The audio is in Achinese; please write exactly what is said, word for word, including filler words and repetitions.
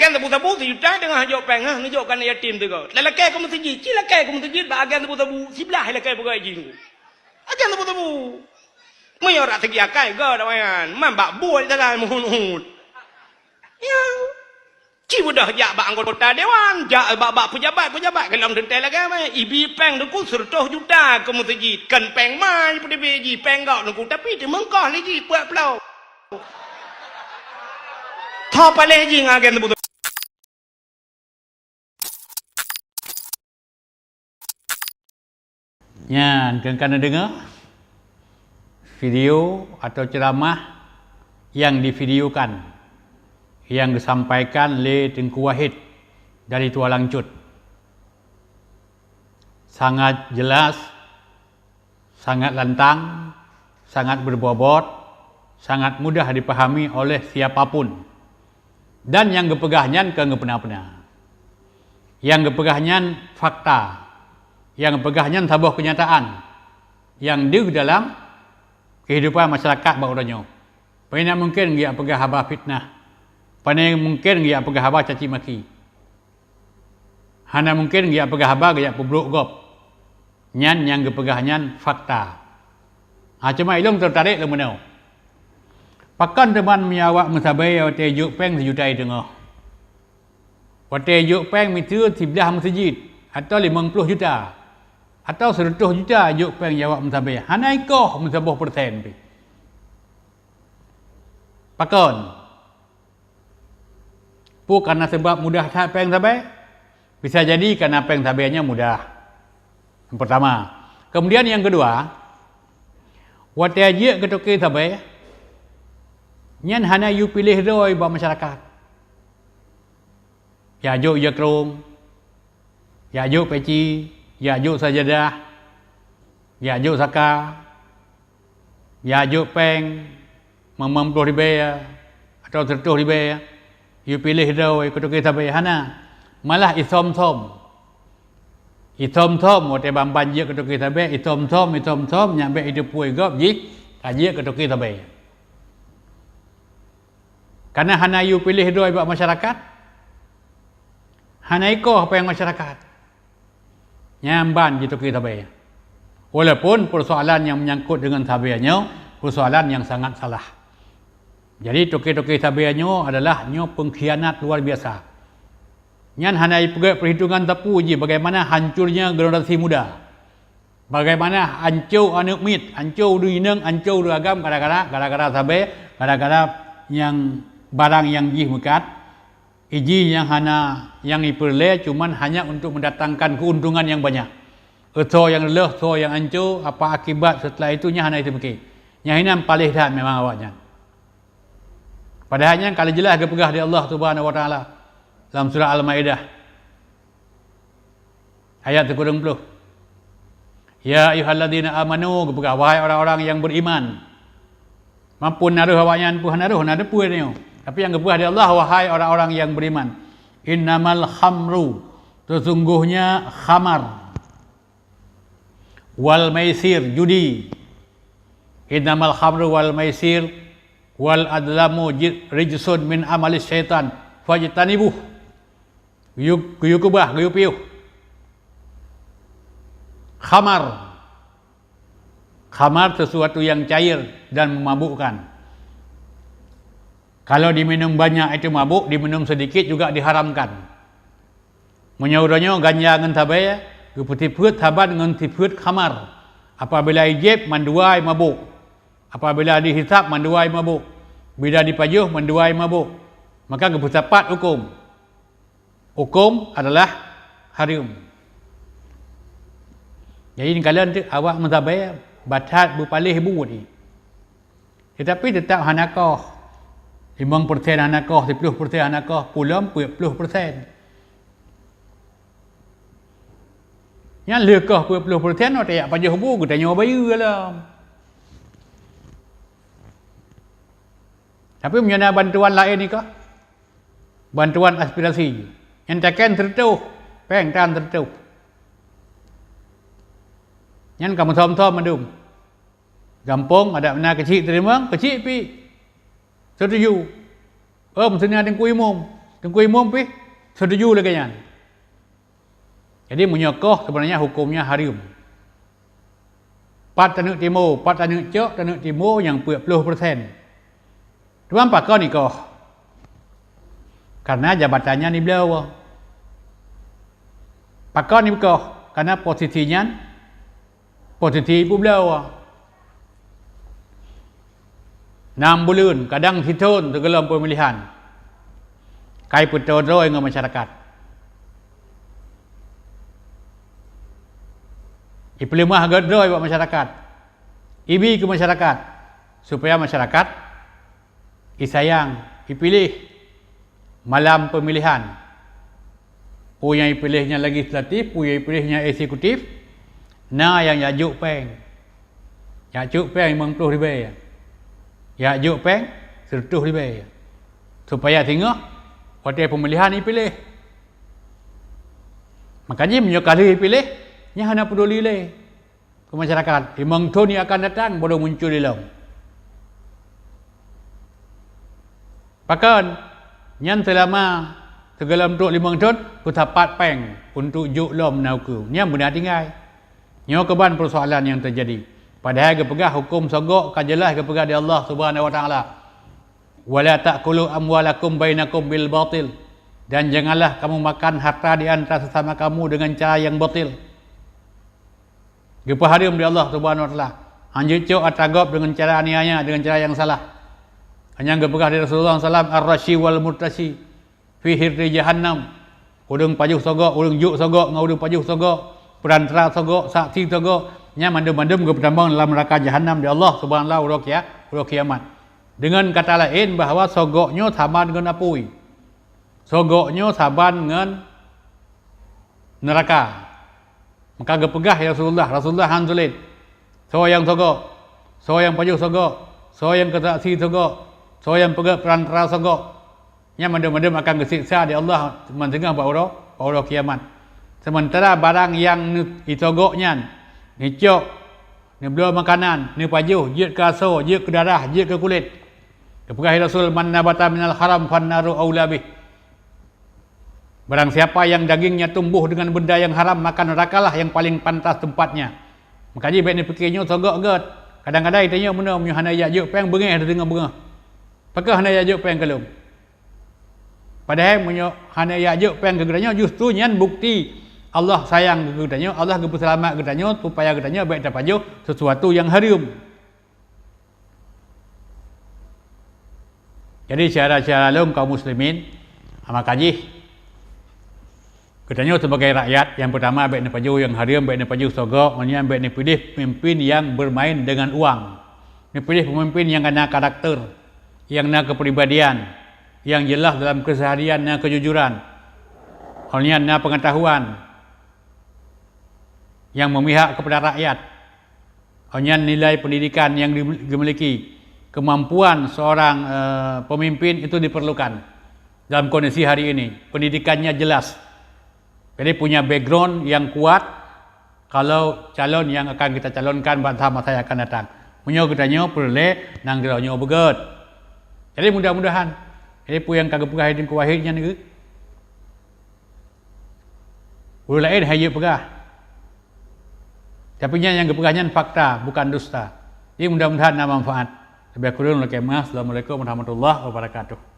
Agen sabu-sabu sijuta teungoh jok péng, ha, neujok keu aneuk yatim teuga. Lalakée keu meuseujid, ci lakée keu meuseujid bak agen sabu-sabu, siblaih lakée peugah jih. Agen sabu-sabu. Meunyoe rak segi akai ga dak wayan, man bak buet jalan meuhut-hut. Ya. Ci beudôh jak bak anggota dewan, jak bak, bak pejabat-pejabat, golom teuntée lagée mé, ibi péng teungku seratus juta keu meuseujid, kon péng ma jipeuteubiet jih, péng gob teungku, tapi teumeungkoh lé jih peuet ploh. Tho paléh jih ngon agen teungku. Nyan, keu ka neudeungoe video atau ceramah nyang divideokan, nyang geusampaikan lé Teungku Wahid dari Tualang Cut. Sangat jelas, sangat lantang, sangat beubobot, sangat mudah dipahami oleh siapa pun. Dan nyang geupeugah nyan kon geupeuna-peuna. Nyang geupeugah nyan fakta. Nyang geupeugah nyan saboh keunyataan nyang deuh dalam keuhidupan masyarakat bak uroe nyoe. Pane mungken geujak peugah haba fitnah. Pane mungken geujak peugah haba caci maki. Hana mungken geujak peugah haba geujak peubrok gob. Nyan nyang geupeugah nyan fakta. Ha, cuma ilôn teutarek lôn meunoe. Pakon teuma meunyoe awak meusabe watée jok péng sijuta teungoh? Watée jok péng miseue siblaih meuseujid, atau limong ploh juta, atau seratus juta jok péng awak meusabe, hana ikoh meusaboh persen pih. Pakon? Peue kana sabab mudah that péng sabe? Bisa jadi kana péng sabe nyan mudah. Nyang pertama. Kemudian nyang kedua, watée jeuet keu toke sabe, nyan hana yue piléh droe bak masyarakat. Jak jok ija krong, jak jok peci, jak jok sajadah, jak jok saka, jak jok péng, limong ploh ribée, atau seratus ribée, yue piléh droe keu toke sabe, hana. Malah isöm-söm. Isöm-söm, watée ban-ban jeuet keu toke sabe, isöm-söm, isöm-söm, nyan bék iteupue gob jih, ka jeuet keu toke sabe. Kana hana yue piléh droe bak masyarakat, hana ikoh péng masyarakat. Nyan ban jitoke sabe. Walaupun persoalan nyang menyangkut dengan sabe nyoe, persoalan nyang sangat salah. Jadi, toke-toke sabe nyoe adalah nyoe pengkhianat luar biasa. Nyan hana jipeugét perhitungan sapeue jih bagaimana hancurnya generasi muda. Bagaimana ancô aneuëk miet, ancô ureuëng inong, ancô ureuëng agam gara-gara, gara-gara sabe, gara-gara nyang barang nyang jih meukat, iji nyang hana nyang jipeureulée cuman hanya untuk mendatangkan keuntungan nyang banyak. Soe nyang reuloh, soe nyang ancô, apa akibat setelah itu nyan hana jipeumiké. Nyan hinan paléh that memang awaknyan. Padahai nyan ka lheueh jeulaih geupeugah lé Allah Subhanahu wa Taala lam surah Al-Maidah. Ayat sikureueng ploh. "Ya ayyuhalladzina amanu," geupeugah, "Wahai orang-orang yang beriman." Mampun na rhoh awaknyan peue hana rhoh, na teupeue nyoe. Tapi nyang geupeugah lé Allah, "Wahai orang-orang yang beriman, innamal khamru, sesungguhnya khamar, wal maisir, judi, innamal khamru wal maisir, wal adlamu ji-, rijsun min amali syaitan, fajtanibuh." Geuyue, geuyue keubah, geuyue piôh. Khamar. Khamar sesuatu yang cair dan memabukkan. Kalau diminum banyak itu mabuk, diminum sedikit juga diharamkan. Meunyoe uroe nyoe ganja ngon sabe, geupeusifeuet saban ngon sifeuet khamar. Apabila ijép, mandua mabuk. Apabila dihisab, mandua mabuk. Bila dipajoh, mandua mabuk. Maka geupeusapat huköm. Huköm adalah hareuem. Jadi, neukalon teuk awak meusabe, bah that beupaléh buet jih. Tetapi teutap hana koh. Limong persen hana koh, siploh persen hana koh, pulom peuet ploh persen. Nyan lheueh koh peuet ploh persen, watée jak pajoh bu, geutanyoe bayeue lom. Tapi meunyoe na bantuan laén nikoh, bantuan aspirasi, nyang taken seureutôh, péng tan seureutôh. Nyan ka meusom-som mandum. Gampông adat meunan keuchik teurimong, keuchik pih seutuju. Ôm, seunia Teungku Imum. Teungku Imum pih setuju lagée nyan. Jadi meunyoe koh, sebenarnya hukumnya hareuem. Pat taneuk timoh, pat taneuk cok, taneuk timoh nyang peuet ploh persen. Teuma pakon ikoh? Karena jabatan nyan ibloe. Pakon ikoh? Karena posisi nyan posisi ipeubloe. Nam buleuen, kadang sithon sigohlom peumilihan, ka ipeutoe droe ngon masyarakat. Ipeuleumah gét droe bak masyarakat, ibi keu masyarakat, supaya masyarakat isayang, ipiléh malam peumilihan. Peue nyang ipiléh nyan legislatif, peue nyang ipiléh nyan eksekutif, na nyang jak jok péng. Jak jok péng limong ploh ribée, jak jok péng seratus ribée, supaya singoh watée peumilihan ipiléh. Maka jih meunyoe ka lheueh ipiléh, nyan hana peuduli lé keu masyarakat. Limong thon nyang akan datang baru muncul ilong. Pakon? Nyan seulama sigohlom trok limong thon, peusapat péng untuk jok lom na ukeue. Nyan beuna tinggai. Nyoe keuban peusoalan nyang teujadi. Padahai geupeugah huköm sogok ka jeulaih geupeugah di Allah Subhanahu wa Taala, "Wa la ta'kulu amwalakum bainakum bil batil," dan janganlah kamu makan harta di antara sesama kamu dengan cara yang batil. Geupeuhareuem di Allah Subhanahu wa Taala. Hanjeuet cok atra gob deungon cara aniaya, deungon cara nyang salah. Nyang geupeugah di Rasulullah sallam, "Ar-rashi wal murtashi fi harri jahannam." Ureuëng pajoh sogok, ureuëng jok sogok ngon ureuëng pajoh sogok, peurantara sogok, saksi sogok, nyan mandum-mandum geupeutamong lam neuraka jahannam di Allah Subhanahu wa Taala uroe kia-, uroe kiamat. Deungon kata laén, bahwa sogok nyoe sama deungon apui. Sogok nyoe saban ngon neuraka. Maka geupeugah, "Ya Rasulullah, Rasulullah han sulet. Soe nyang sogok? Soe nyang pajoh sogok? Soe nyang keusaksi sogok? Soe nyang peugét peurantara sogok?" Nyan mandum-mandum akan geusiksa di Allah meuteungoh bak uroe, bak uroe kiamat. Seumeuntara barang nyang neu-, isogok nyan, neucok, neubloe makanan, neupajoh, jeuet keu asoe, jeuet keu darah, jeuet keu kulét. Geupeugah Rasul, "Man nabata minal haram fannaru aula bih." Barang siapa yang dagingnya tumbuh dengan benda yang haram, maka nerakalah yang paling pantas tempatnya. Maka jih bék neupike nyoe sogok gét. Kadang-kadang tanyoe meunoe, meunyoe hana jak jok péng, beungéh teuh singoh beungéh. Pakon hana jak jok péng keu lôn? Padahai meunyoe hana jak jok péng keu geutanyoe, justru nyan bukti Allah sayang keu geutanyoe, Allah geupeuseulamat geutanyoe supaya geutanyoe bék tapajoh sesuatu nyang hareuem. Jadi, syedara-syedara lôn kaum muslimin, maka jih geutanyoe sebagai rakyat, nyang peutama bék neupajoh nyang hareuem, bék neupajoh sogok, ngon nyan bék neupiléh peumimpin nyang bermain dengan uang. Neupiléh peumimpin nyang na karakter, nyang na keupribadian, nyang jeulaih dalam keuseuharian, na keujujuran, ngon nyan na peungeutahuan nyang meumihak keupada rakyat. Ngon nyan nilai peundidikan nyang di-, geumiliki, keumampuan seorang, eh, peumimpin itu diperlukan dalam kondisi hari ini. Peundidikannya jelas. Jadi, punya background nyang kuat kalau calon nyang akan kita calonkan bak masa-masa nyang akan datang. Meunyoe geutanyoe peureulée nanggroe nyoe beugét. Jadi, mudah-mudahan, jadi, peue nyang ka geupeugah di Teungku Wahid nyan, ureuëng laén han jeuet peugah. Tapi nyan nyang geupeugah nyan fakta, bukan dusta. Jadi, mudah-mudahan na manfaat. Leubeh kureueng lakée meu'ah. Assalamualaikum warahmatullahi wabarakatuh.